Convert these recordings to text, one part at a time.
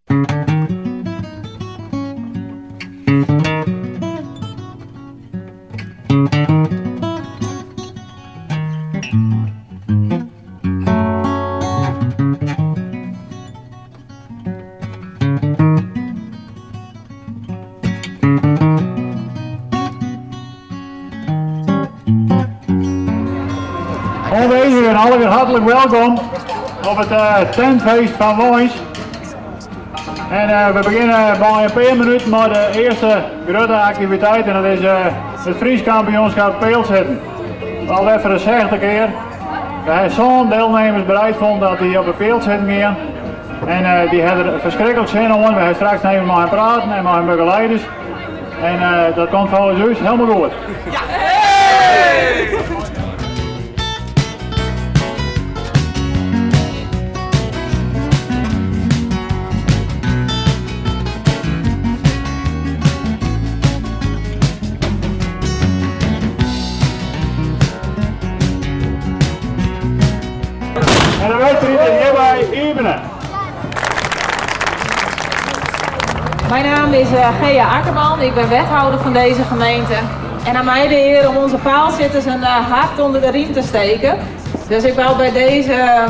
Oanwêzigen allegear hartlik welkom op it tentfeest fan Warns. En we begjinne by in pear minuten mei de earste grutte aktiviteit en dat is it Frysk kampioenskip pealsitten. Alwer foar de sechde kear. We hawwe sân dielnemers bereid fûn dat dy op de peal sitten gean. En dy hawwe der ferskriklik sin oan. We hawwe straks even mei hen praten en mei hun begeleiders. En dat komt folgens ús helemaal goed. En de wedstriid is hjirby iepene. Mijn naam is Gea Akkerman, ik ben wethouder van deze gemeente. En aan mij de eer om onze paalzitters een hart onder de riem te steken. Dus ik wil bij deze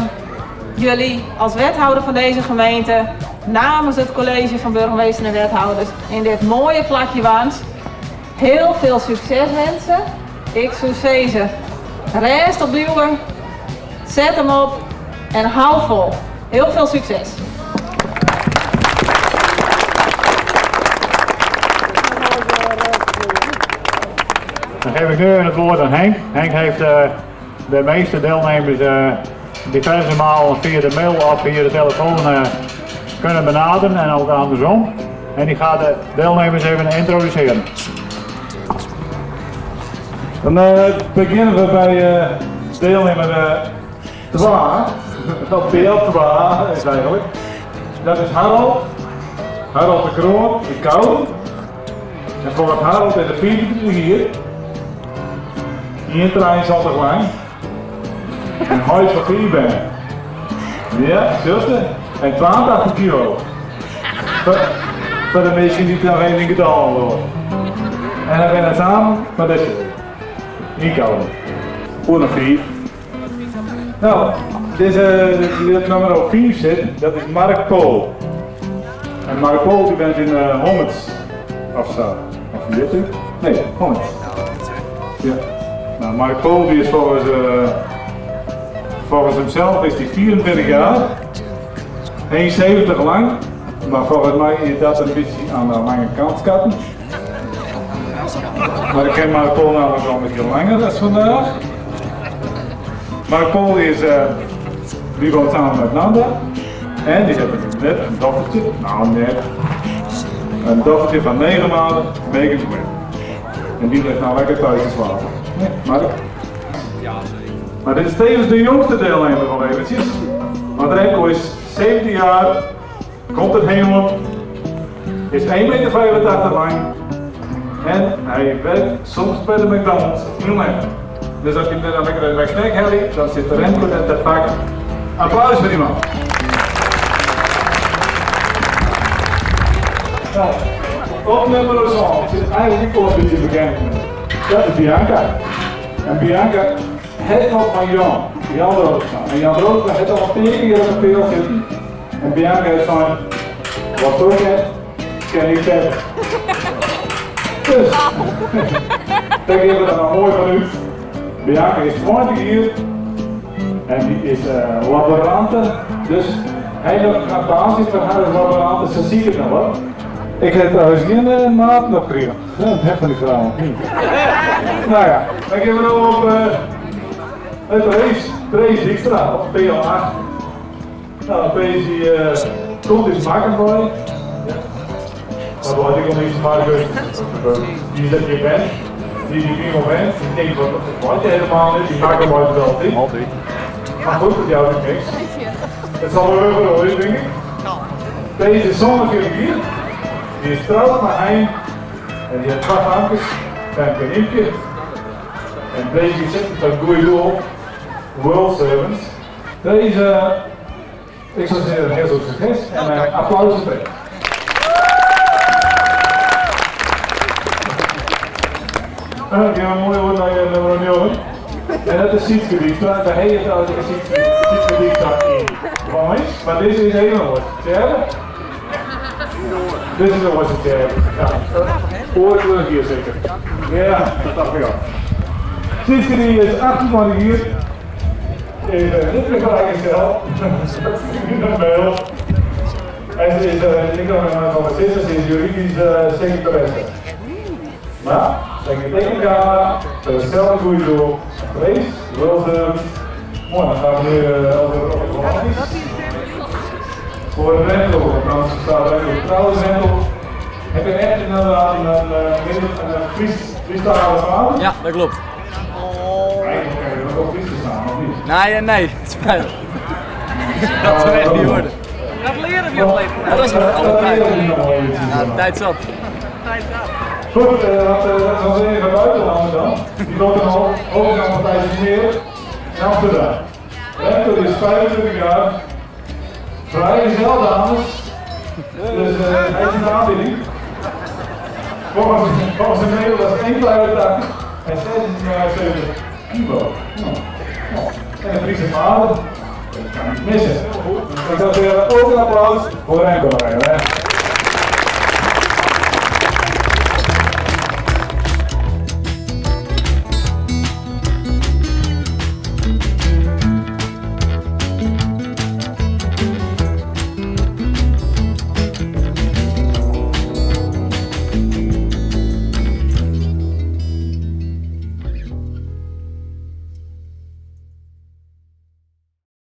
jullie als wethouder van deze gemeente namens het college van burgemeester en wethouders in dit mooie plakje Warns heel veel succes wensen. Ik soe sizze, rêstich bliuwe, set him op en hou fol. Heel veel succes. Dan geef ik nu het woord aan Henk. Henk heeft de meeste deelnemers diverse malen via de mail of via de telefoon kunnen benaderen en ook andersom. En die gaat de deelnemers even introduceren. Dan beginnen we bij deelnemer 2, dat beeld 2 is eigenlijk. Dat is Harold, Harold de Kroon, de Kou. En volgens Harold is de 24 hier. Ien trein zal toch lang. En hij is van 4 ben. Ja, zuster. En 82 kilo. Voor de mensen die het nog even in getal horen. En dan ben ik samen met deze. Nico. Voor een 5. Nou, deze die op nummer 5 zit, dat is Mark Pool. En Mark Pool die bent in Hommerts of zo. Of weet u? Nee, Hommerts. Ja. Nou, Mark Pool die is volgens hemzelf is die 24 jaar, 1,70 lang, maar volgens mij is dat een beetje aan de lange kant schatten. Maar ik ken Mark Pool namelijk al een beetje langer dan vandaag. Mark Pool die woont samen met Nanda en die hebben net een dochtertje, nou net, een dochtertje van 9 maanden, Megan Quinn. En die ligt nou lekker thuis te slapen. Nee, Mark. Maar dit is tevens de jongste deelnemer van eventjes. Want Remco is 17 jaar, komt uit Hemel, is één meter vijfentachtig lang en hij werkt soms bij de McDonald's in Lemmer. Dus als je net een lekkere McSnack hebt, dan zit Remco net te pakken. Applaus voor die man. Nou, op nummer 6 zit eigenlijk ook wel een beetje bekend. Dat is Bianca. En Bianca het nog van Jan, Jan Roosma. En Jan Roosma heeft al een paar keer op de peel zitten. En Bianca heeft zo'n, wat doe ik net? Ken ik verder. Dus, daar geven we er nou mooi van u. Bianca is 20 jaar en die is laborante. Dus hij loopt naar basis van haar als laborante, ze ziet het nog wel. Ik heb trouwens geen maat nog gekregen. Ja, dat heb van die vrouw. Nou ja, dan gaan we nou op het race, Trace Dijkstra, op PL8. Nou, Trace die komt in Makkenboy. Ja. Maar wat ik al niet maken, die is dat je bent, die die nu moment, die denkt wat dat wordt je helemaal niet, die Makkenboy is wel niet. Altijd. Maar goed, dat jou ook niks. Het zal wel weer worden, denk ik. Deze is zonder hier. Die is trouwd met Hein en die heeft 2 bankjes, Femke en Imke. En deze zit met een goede doel, World Servants. Deze Ik zou zeggen, heel veel succes en applaus voor. Dan gaan we mooi over naar nummer 9. En dat is Sietske Dijkstra. Daar heet het trouwens Sietske, Sietske Dijkstra in Warns. Maar deze is even mooi. Zie Dit is een mooiste. Ja. Oorkleur hier zeker. Ja, dat dacht ik al. Sietske die is 28 jaar. Even niet meer gelijk. Dat is niet meer. En ze is, ik kan van mijn ze is juridisch secretaresse. Maar, ze heeft een tekencamera, ze heeft zelf een goede doel. Race, Wilson. Mooi, dan gaan we nu over het romantisch. Voor Rentel, want staat Rentel, trouwens Rentel. Heb je echt inderdaad een, een, een Fries, Friestalige vader? Ja, dat klopt. Eigenlijk kan je ook wel Fries verstaan, of niet? Nee, nee, het spijt me. Dat zou echt niet worden. Dat leren we op leven. Dat is wel alle tijd. Ja, de tijd zat. Goed, dat is onze enige buitenlander dan. Die loopt dan al ook al een tijdje meer in Amsterdam. Remco is 25 jaar, vrijgezel dames, dus hij is in de aanbieding. Volgens de mail was 1,85 en 76 kilo. Nou, nou. En een Friese vader, dat kan niet missen. Ik zou zeggen, ook een applaus voor Remco nog even. Hè.